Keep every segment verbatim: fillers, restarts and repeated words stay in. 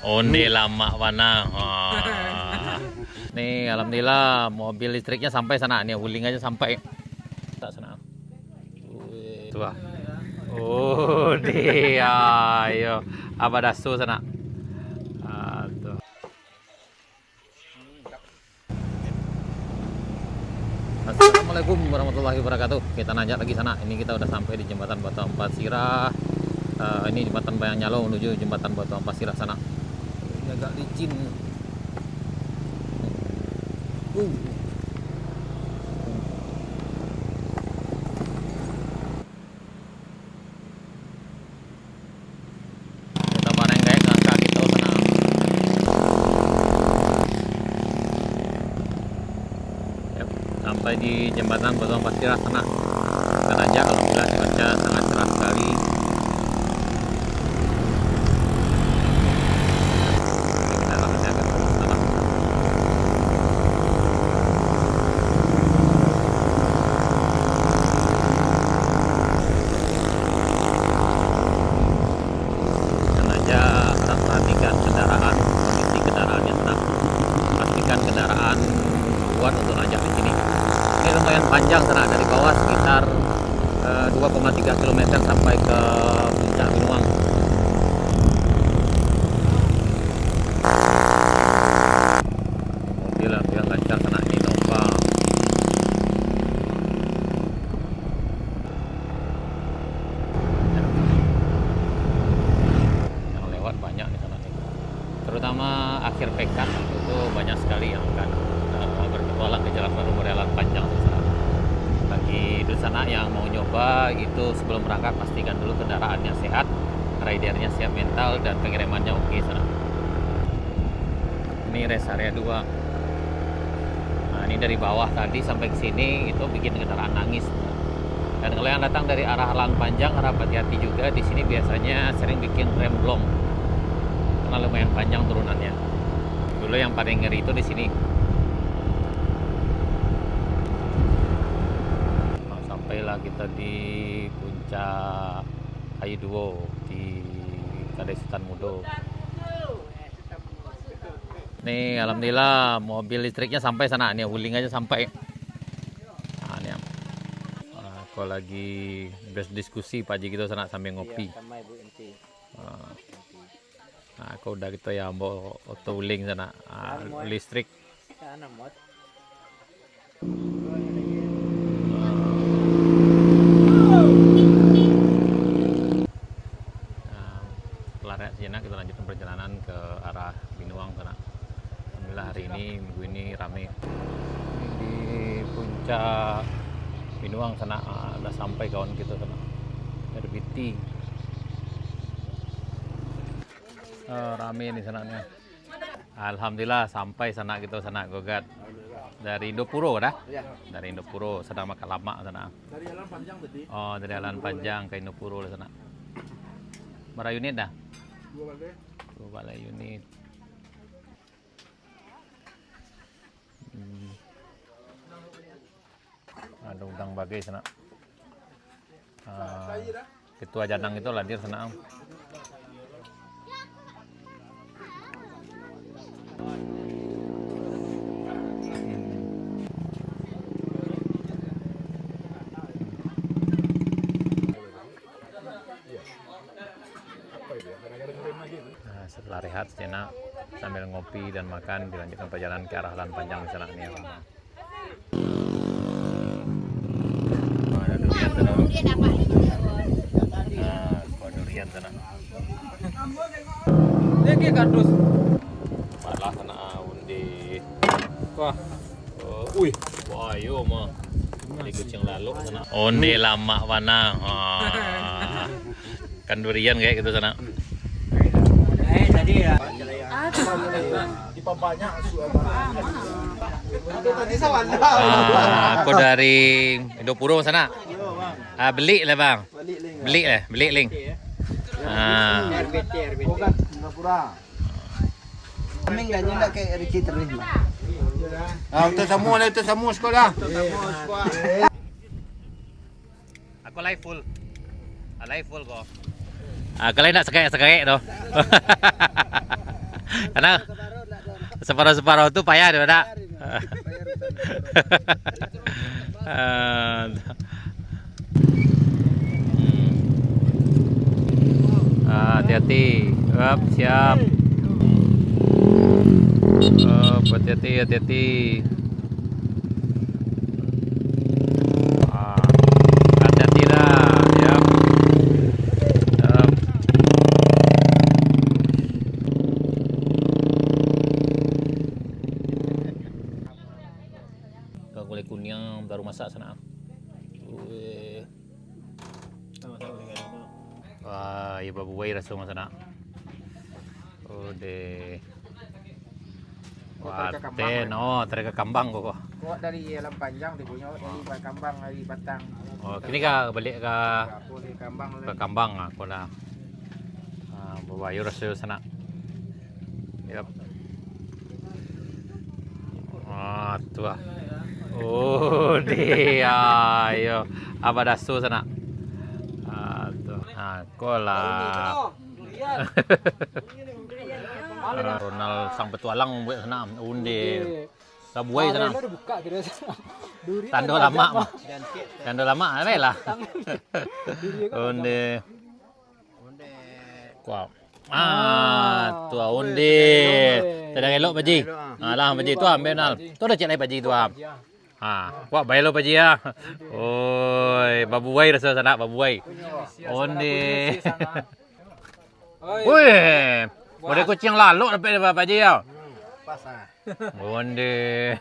Onde lamak bana. Ha. Ni, alhamdulillah, mobil listriknya sampai sanak. Ni, uling aja sampai. Tak sanak. Wih. Tu ah. Oh, dia. Ayo. Abah Daso sanak. Ah, tu. Assalamualaikum warahmatullahi wabarakatuh. Kita nanjak lagi sanak. Ini kita udah sampai di Jembatan Batu Ampasirah. Eh, ini Jembatan Bayang Nyalo menuju Jembatan Batu Ampasirah sanak. Ini agak licin. Uh. Kita bareng gaek langkah kita sanak. Yap, sampai di jembatan Batu Ampasirah sanak. Kita nanjak, alhamdulillah cuaca sangat cerah sekali. Oke, kita akan agak terus sanak. Sengaja tak perhatikan kendaraan, kondisi kendaraannya tenang. Pastikan kendaraan kuat untuk nanjak di sini. Ini lumayan panjang sanak, dari bawah sekitar, eh, dua koma tiga kilometer sampai ke puncak Binuang. Oke lah, biar lancar sanak ni, Nova. Yang lewat banyak di sana nih. Terutama akhir pekan itu banyak sekali yang akan, eh, berpetualang ke Jalan Baru, berjalan panjang di sana. Bagi di sana yang mau nyoba itu sebelum berangkat pastikan dulu kendaraannya sehat, ridernya siap mental dan pengeremannya oke sana. Ini rest area dua. Nah, ini dari bawah tadi sampai ke sini itu bikin kendaraan nangis. Dan kalau yang datang dari arah Alan Panjang, harap hati-hati juga. Di sini biasanya sering bikin rem blong. Karena lumayan panjang turunannya. Dulu yang paling ngeri itu di sini. Nah, sampailah kita di puncak Ayu Duo di Kadai Sutan Mudo. Ni, alhamdulillah, mobil listriknya sampai sanak. Ni, uling aja sampai. Nah, ni, ah, aku lagi berdiskusi Pak Haji gitu sanak sambil ngopi. Iya, sama Ibu Enti. Ah. Nah, aku udah gitu ya, ambo oto uling sanak. Ah, listrik. Nah, setelah rehat sejenak, kita lanjutkan perjalanan ke arah Binuang sanak. Alhamdulillah, hari ini, minggu ini rame. Ini di puncak Binuang sanak, ah, udah sampai kawan kita sanak. R B T. Ah, rame ni sanak ni. Alhamdulillah, sampai sanak kito sanak, Gogat. Dari Indopuro dah? Iya. Dari Indopuro, sadang makan lamak sanak. Dari Alan Panjang tadi. Oh, dari Alan Panjang ke Indopuro lah sanak. Bara unit dah? Dua balai. Dua balai unit. Hmm. Ado udang bagai sanak. Ah, ketua Janang itu lah dir sanak. Hmm. Nah, setelah rehat sejenak, sambil ngopi dan makan, dilanjutkan perjalanan ke arah Alan Panjang di sana ni. Wah, ada durian sana. Nah, buah durian sana. Ini kardus. Malah sana, ah, undi. Wah. Oh, uih, wah, iyo mah. Di kuciang lalok sana. Onde lamak bana. Ah. Kan durian kayak gitu sana. Eh, tadi ya. Ah, aku dari Indopuro sana. Ah, beli lah bang. Beli lah, beli link. Ah. Kami nggak nyedak kayak Ricky terus, Bang. Ah, utuh semua lah, utuh semua sekolah. Aku live full. Ah, live full ko. Ah, kalau nak sekarek-sekarek tu. Karena separuh-separuh tu payah deh, Pak. Ah, hmm. Ah, hati-hati. Up, siap. Up, hati-hati, hati-hati. Ah, hati-hati lah, siap. Siap. Ka gulai kuniang baru masak sanak. Weh. Wah, iyo babuai raso mah sanak. Ode. Oh, tarik ka kambang, ten, eh. Oh, tarik ka kambang ko, ko. Kok dari alam panjang tu punyo, dari kambang, dari batang. Oh, kini ka baliak ka, ka kambang, ah, ko lah. Ah, babuai raso sanak. Yap. Ah, tu ah. Oh, dia. Iyo. Apa daso sanak? Ah, tu. Ah, ko lah. Ah, Ronald sang petualang buek sanak. Onde. Babuai sanak. Tando lamak mah. Tando lamak, baiklah. Onde. Kuah. Ah, tu ah, onde. Sadang elok, Pak Ji. Ah, lah, Pak Ji, tu ambiak nal. Tu ado ciek lai, Pak Ji, tu ah. Ah, kuah bae lo, Pak Ji, ah. Oi, babuai raso sanak, babuai. Onde. Oi. Model kuciang lalok dapek dek Pak Ji, ah. Pas ah. Onde.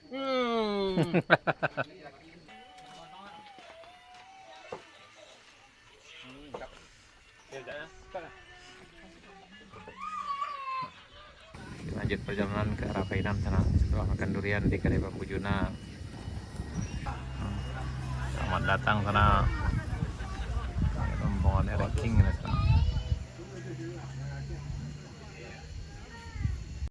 Hmm. Lanjut perjalanan ke arah Painam sanak, setelah makan durian di Kedai Bambu Juna. Selamat datang sanak. Rombongan Ranking.